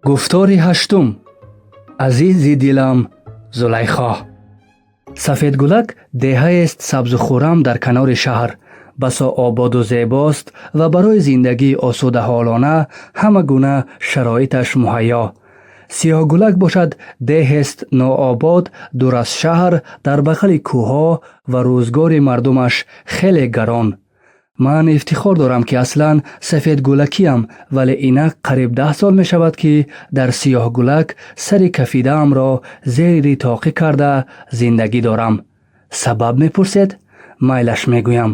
Гуфтори ҳаштум. Азизи дилам Зулайхо. Сафедгулак деҳаест сабзу хуррам дар канори шаҳр. Басо ободу зебост ва барои зиндагии осудаҳолона ҳама гуна шароиташ муҳайё. Сиёҳгулак бошад, деҳест нообод, дур аз шаҳр, дар бағали кӯҳҳо ва рӯзгори мардумаш хеле гарон. Ман ифтихор дорам, ки аслан сафедгулакиам, вале инак қариб 10 сол мешавад, ки дар Сиёҳгулак сари кафидаамро зери тоқӣ карда зиндагӣ дорам. Сабаб мепурсед? Майлаш, мегӯям.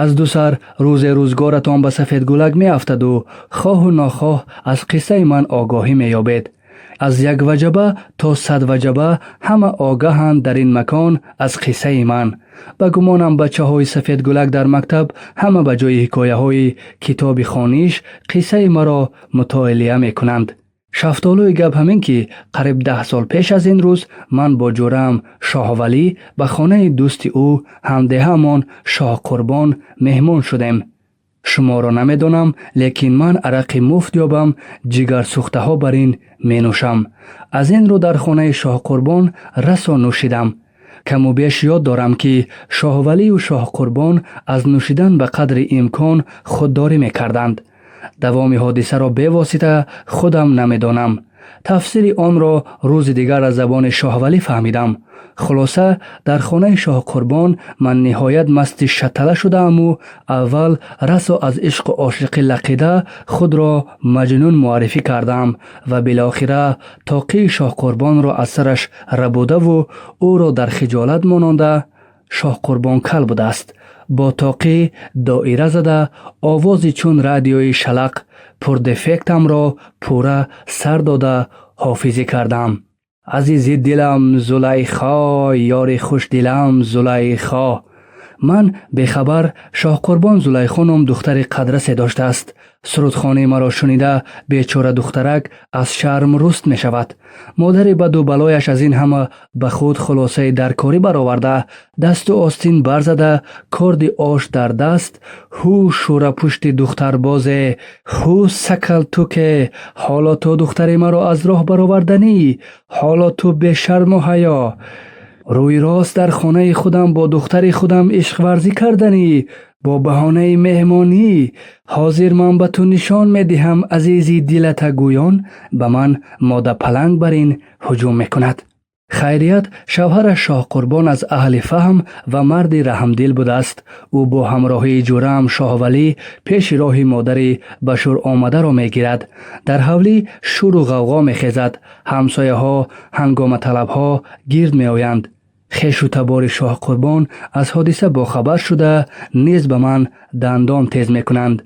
Аз ду сар рӯзе рӯзгоратон ба Сафедгулак меафтаду хоҳу нохоҳ аз қиссаи ман огоҳӣ меёбед. Аз як ваҷаба то 100 ваҷаба ҳама огаҳанд дар ин макон аз қиссаи ман. Ба гумонам, бачаҳои Сафедгулак дар мактаб ҳама ба ҷои ҳикояҳои китоби хониш қиссаи маро мутолиа мекунанд. Шафтолӯи гап ҳамин, ки қариб 10 сол пеш аз ин рӯз ман бо ҷӯраам Шоҳвалӣ ба хонаи дӯсти ӯ, ҳамдеҳаамон Шоҳқурбон меҳмон шудем. Шуморо намедонам, лекин ман арақи муфт ёбам, ҷигарсӯхтаҳо бар ин менӯшам. Аз ин рӯ дар хонаи Шоҳқурбон расо нӯшидам. Каму беш ёд дорам, ки Шоҳвалию Шоҳқурбон аз нӯшидан ба қадри имкон худдорӣ мекарданд. Давоми ҳодисаро бевосита худам намедонам. Тафсири онро рӯзи дигар аз забони Шоҳвалӣ фаҳмидам. Хулоса, дар хонаи Шоҳқурбон ман ниҳоят масти шатала шудааму аввал расо аз ишқу ошиқӣ лақида худро маҷнун муаррифӣ кардаам ва билохира тоқии Шоҳқурбонро аз сараш рабудаву ӯро дар хиҷолат мононда. Шоҳқурбон кал будааст. Бо тоқӣ доира зада, овози чун радиои шалақ пурдефектамро пурра сар дода ҳофизӣ кардам: «Азизи дилам Зулайхо, ёри хушдилам Зулайхо». Ман бехабар, Шоҳқурбон Зулайхо ном духтари қадрасе доштааст. Сурудхонаи маро шунида, бечора духтарак аз шарм руст мешавад. Модари баду балояш аз ин ҳама ба худ хулосаи даркорӣ бароварда, дасту остин барзада, корди ош дар даст: «Ҳу, шӯрапушти духтарбозе, ҳу, сакал туке, ҳоло ту духтари маро аз роҳ бароварданӣ, ҳоло ту бешарму ҳаё рӯи рост дар хонаи худам бо духтари худам ишқварзӣ карданӣ бо баҳонаи меҳмонӣ, ҳозир ман ба ту нишон медиҳам, азизи дилата», гӯён ба ман модапаланг бар ин ҳуҷум мекунад. Хайрият, шавҳараш Шоҳқурбон аз аҳли фаҳм ва марди раҳмдил будааст. Ӯ бо ҳамроҳии ҷӯраам Шоҳвалӣ пеши роҳи модари ба шӯр омадаро мегирад. Дар ҳавлӣ шӯру ғавғо мехезад. Ҳамсояҳо, ҳангоматалабҳо гирд меоянд. Хешу табори Шоҳқурбон аз ҳодиса бохабар шуда, низ ба ман дандон тез мекунанд.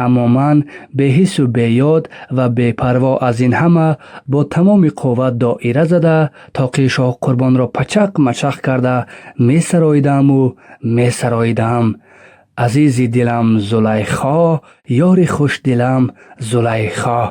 Аммо ман беҳису беёд ва бепарво аз ин ҳама бо тамоми қувват доира зада, тоқии Шоҳқурбонро пачақ мачақ карда месароидааму месароидаам: «Азизи дилам Зулайхо, ёри хушдилам Зулайхо».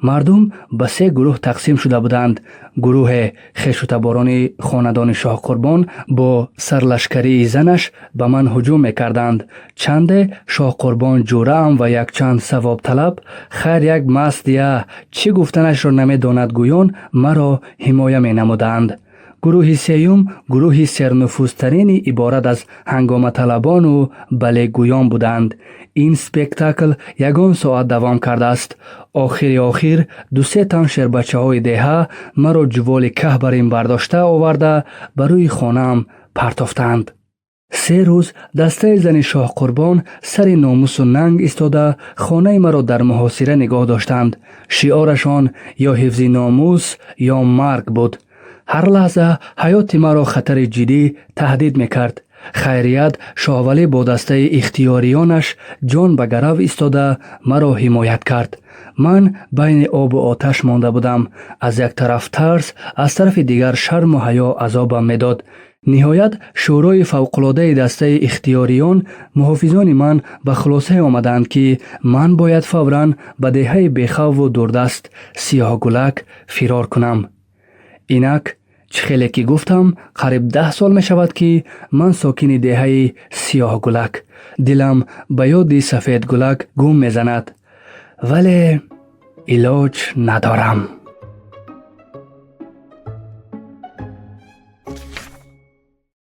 Мардум ба се гурӯҳ тақсим шуда буданд. Гурӯҳе, хешутаборони хонадони Шоҳқурбон бо сарлашкарии занаш, ба ман ҳуҷум мекарданд. Чанде Шоҳқурбон, ҷӯраам ва якчанд савобталаб, хайр, як маст я чӣ гуфтанашро намедонад гӯён, маро ҳимоя менамуданд. Гурӯҳи сеюм, гурӯҳи сернуфузтарини иборат аз ҳангоматалабону балегӯён буданд. Ин спектакл ягон соат давом кардааст. Охири охир дусе тан шербачаҳои деҳа маро ҷуволи каҳ бар ин бардошта оварда, ба рӯи хонаам партофтанд. 3 рӯз дастаи зани Шоҳқурбон сари номусу нанг истода, хонаи маро дар муҳосира нигоҳ доштанд. Шиорашон «ё ҳифзи номус, ё марг» буд. Ҳар лаҳза ҳаёти маро хатари ҷиддӣ таҳдид мекард. Хайрият, Шоҳвалӣ бо дастаи ихтиёриёнаш ҷон ба гарав истода, маро ҳимоят кард. Ман байни обу оташ монда будам. Аз як тараф тарс, аз тарафи дигар шарму ҳаё азобам медод. Ниҳоят, шӯрои фавқулодаи дастаи ихтиёриён, муҳофизони ман, ба хулосае омаданд, ки ман бояд фавран ба деҳаи бехавфу дурдаст Сиёҳгулак фирор кунам. Инак, чӣ хеле ки гуфтам, қариб 10 сол мешавад, ки ман сокини деҳаи Сиёҳгулак. Дилам ба ёди Сафедгулак гум мезанад, вале илоҷ надорам.